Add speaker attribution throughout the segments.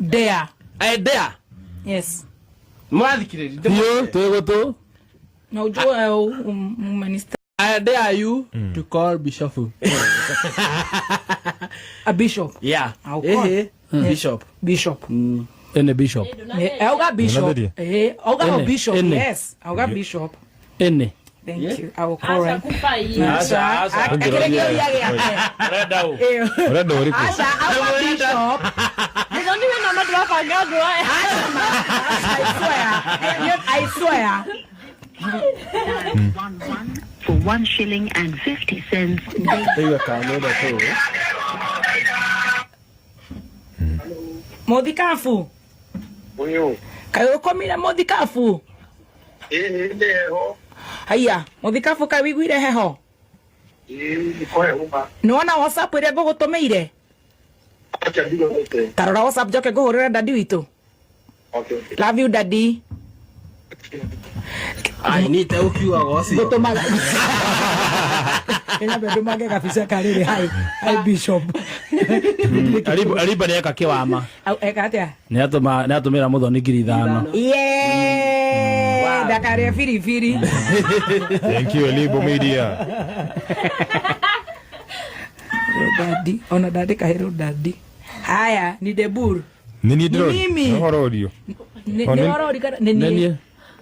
Speaker 1: Dare.
Speaker 2: I dare.
Speaker 1: Yes.
Speaker 2: Mwathikĩrĩria.
Speaker 3: Biũ twĩ gũtũ.
Speaker 1: Na ujue umenista
Speaker 2: I dare you to call Bishop.
Speaker 1: A bishop.
Speaker 2: Yeah.
Speaker 1: I'll call.
Speaker 2: Ehe. Bishop.
Speaker 1: Bishop.
Speaker 3: Ene bishop.
Speaker 1: Auga bishop.
Speaker 4: Unatheria?
Speaker 1: Auga
Speaker 3: Ene,
Speaker 1: bishop.
Speaker 3: ene.
Speaker 1: Yes. Auga bishop.
Speaker 3: Ene.
Speaker 1: Thank you. I will call him.
Speaker 2: Aca, aca.
Speaker 1: Akĩrĩ kĩũria gĩake.
Speaker 2: Ũrenda ũ?
Speaker 4: Ũrenda ũrĩkũ?
Speaker 1: Aca, auga bishop.
Speaker 5: Mũthoni wĩna ma ndĩrabanga andũ aya.
Speaker 1: Aca, ma. I swear. I swear.
Speaker 6: For 1 shilling and 50 cents.
Speaker 2: Ndaigua kanenda tũ.
Speaker 1: Mũthikabu.
Speaker 7: Ũyũ.
Speaker 1: Kaĩ ũkomire mũthikabu?
Speaker 7: Ĩĩ nĩ heho.
Speaker 1: Haiya, mũthikabu kaĩ wĩiguire heho?
Speaker 7: Ĩĩ nĩ kũhehũka.
Speaker 1: Nĩwona WhatsApp ĩrĩa ngũgũtũmĩire?
Speaker 7: Acha ndirorete.
Speaker 1: Tarora WhatsApp njoke ngũhũrĩre dadi witũ.
Speaker 7: Okay.
Speaker 1: Love you daddy.
Speaker 2: I need to ukiugaga ũcio.
Speaker 1: Ngũtũmaga. Nyambe ndũmage gabica karĩrĩ hi hi bishop.
Speaker 3: Ariba nĩ eka kĩwama.
Speaker 1: Au eka atĩa?
Speaker 3: Nĩ atũma nĩ atũmĩra mũthoni 5,000.
Speaker 1: Yeah! Ndakarĩe biribiri.
Speaker 4: Thank you, Elibo Media.
Speaker 1: Daddy, ona ndandĩka hello daddy. Haya, ni Debur.
Speaker 4: Nĩ niĩ ndĩrorio.
Speaker 1: Ni mimi.
Speaker 4: Nĩ ũrorio.
Speaker 1: Nĩ
Speaker 4: Oh,
Speaker 1: nĩ
Speaker 4: nĩ-
Speaker 1: ũrori kana nĩ
Speaker 3: Nĩ
Speaker 1: niĩ.
Speaker 3: niĩ.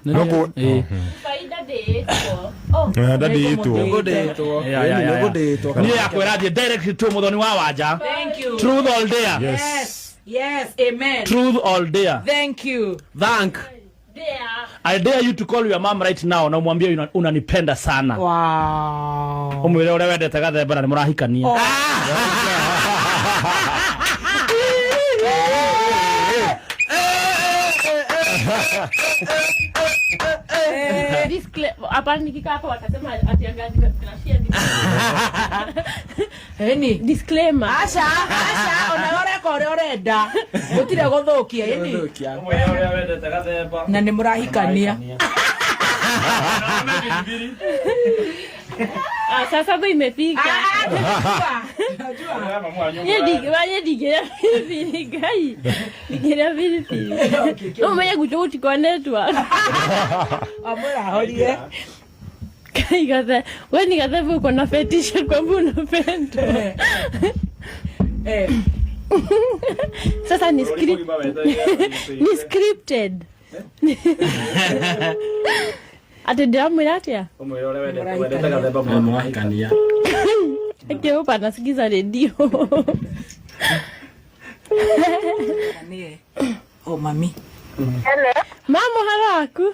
Speaker 3: Nĩ
Speaker 4: No
Speaker 3: niĩ.
Speaker 4: kũ-
Speaker 3: Ĩĩ.
Speaker 5: Faida ndĩĩtwo. Oh,
Speaker 4: Ah, ndandĩtwo.
Speaker 2: Nĩngũndĩtwo.
Speaker 3: Ya, ya, ya, ya.
Speaker 2: Nĩngũndĩtwo.
Speaker 3: Niĩ yakwĩra thiĩ direct to mũthoni wa wanja.
Speaker 1: Thank you.
Speaker 3: Truth or dare.
Speaker 1: Yes. Yes, amen.
Speaker 3: Truth or dare.
Speaker 1: Thank you.
Speaker 2: Thank.
Speaker 5: dare.
Speaker 3: I dare you to call your mom right now na umwambie unanipenda sana.
Speaker 1: Wow.
Speaker 3: Umwĩre ũrĩa wendete gathemba na nĩ mũrahikania.
Speaker 5: Hapana, nikikaa hapa watasema ati angazi tunashare
Speaker 1: Eni.
Speaker 5: disclaimer.
Speaker 1: Aca, aca, ona ũreka ũrĩa ũrenda. Gũtirĩ gũthũkia, ĩni.
Speaker 2: Gũthũkia.
Speaker 3: Umwĩre ũrĩa wendete gathemba.
Speaker 1: Na nĩ mũrahikania.
Speaker 5: Ah, sasa ndo imefika.
Speaker 1: Ah, najua.
Speaker 5: Wanye ndigĩra biribiri ngai. Ndigĩra biribiri. No ũmenye gwitũ gũtikwa network.
Speaker 1: Amwĩra ahorie.
Speaker 5: Kai gathe, we ni gathe uko na fetish kwamba unapendwa.
Speaker 1: Eh,
Speaker 5: Sasa ni script, ni scripted. Ati ndiramwĩra atĩa?
Speaker 3: Umwĩre ũrĩa wendete gathemba na mũrahikania.
Speaker 5: Akiupa nasikiza redio.
Speaker 1: nie. Oh, mami.
Speaker 5: Mama haraku.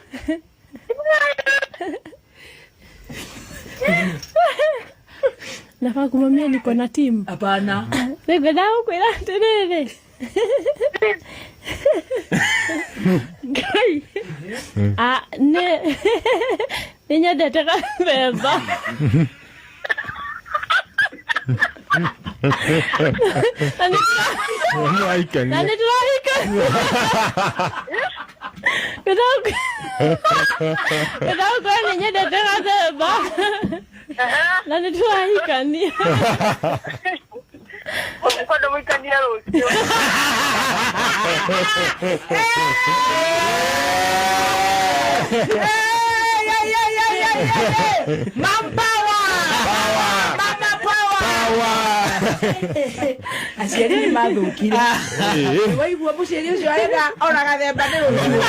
Speaker 5: Nafaa kumwambia niko na timu.
Speaker 1: Hapana.
Speaker 5: Nĩngwenda gũkwĩra atĩrĩrĩ. Ngai. Ah, nĩ nyendete gathemba. Na nĩ
Speaker 4: Mũrahikania.
Speaker 5: na nĩ tũrahika. Ndĩrakwĩra nĩ nyendete gathemba. Na nĩ tũrahikania.
Speaker 6: Ũkwenda mũikania rũciũ.
Speaker 1: Hey, hey, hey, hey, hey, hey. Mom power. Mama power. Aciari nĩ mathũkire. Waigua mũciari ũcio arenda ona gathemba nĩ rũciũ.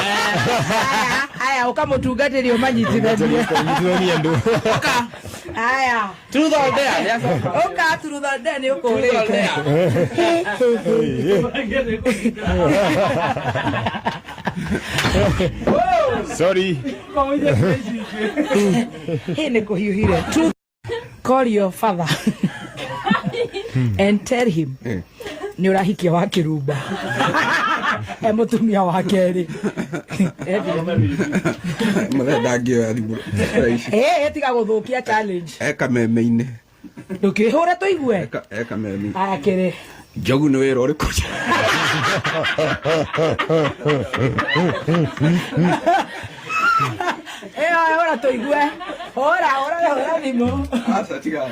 Speaker 1: Aya, aya ũkamũtungatĩria ũmanyitithanie.
Speaker 4: Nyitithania andũ.
Speaker 1: Aya.
Speaker 2: Truth or dare. Nĩacoka.
Speaker 1: Ũka truth or dare nĩ
Speaker 2: Truth or
Speaker 1: ũkũrĩte.
Speaker 2: dare.
Speaker 4: Sorry.
Speaker 1: Hĩ nĩ kũhiũhire. Truth. Call your father and tell him nĩ ũrahikia wa kĩrumba e mũtumia wa kerĩ.
Speaker 8: Mũthee ndangĩoya thimũ thaa ici.
Speaker 1: Ĩ tiga gũthũkia challenge.
Speaker 8: E kameme-inĩ.
Speaker 1: Ndũkĩhũre tũigue.
Speaker 8: E kameme.
Speaker 1: Aya kĩrĩ.
Speaker 8: Njogu nĩ wĩra ũrĩkũ?
Speaker 1: Ĩyo hũra tũigue. Hũra hũra hũra thimũ.
Speaker 8: Aca tiga.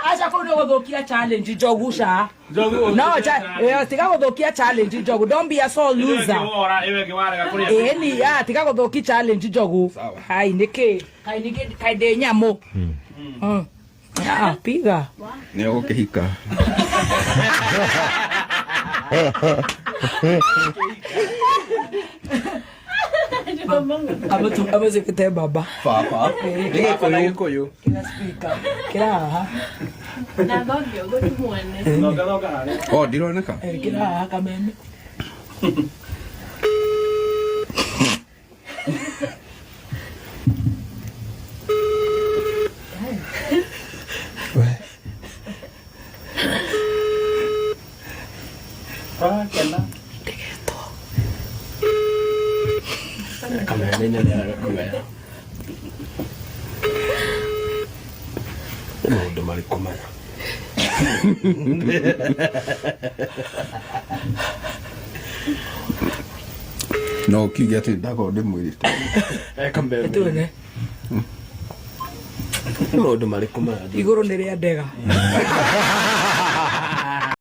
Speaker 1: Aca Aca kũu nĩ gũthũkia challenge njogu ca. No tiga gũthũkia challenge njogu. Don't be a sore loser. Ĩni ya tiga gũthũkia challenge njogu. Hai nĩkĩ? Kai nĩkĩ kai ndĩ nyamũ. Ah, piga.
Speaker 8: Nĩ egũkĩhika.
Speaker 1: Amũtuĩkĩte baba.
Speaker 8: Baba. Nĩ Gĩkũyũ.
Speaker 1: Kĩra speaker. Kĩra haha.
Speaker 5: Na thonge ũguo tumuone.
Speaker 8: Oh, ndironeka.
Speaker 1: Kĩra haha kameme.
Speaker 2: Kameme-inĩ nĩ arekuoya. Nĩ maũndũ marĩkũ maya?
Speaker 8: No ũkiuge atĩ ndakorwo ndĩmwĩrĩte.
Speaker 2: Kameme.
Speaker 1: Tuone.
Speaker 2: Nĩ maũndũ marĩkũ maya?
Speaker 1: Igũrũ nĩ rĩa ndega.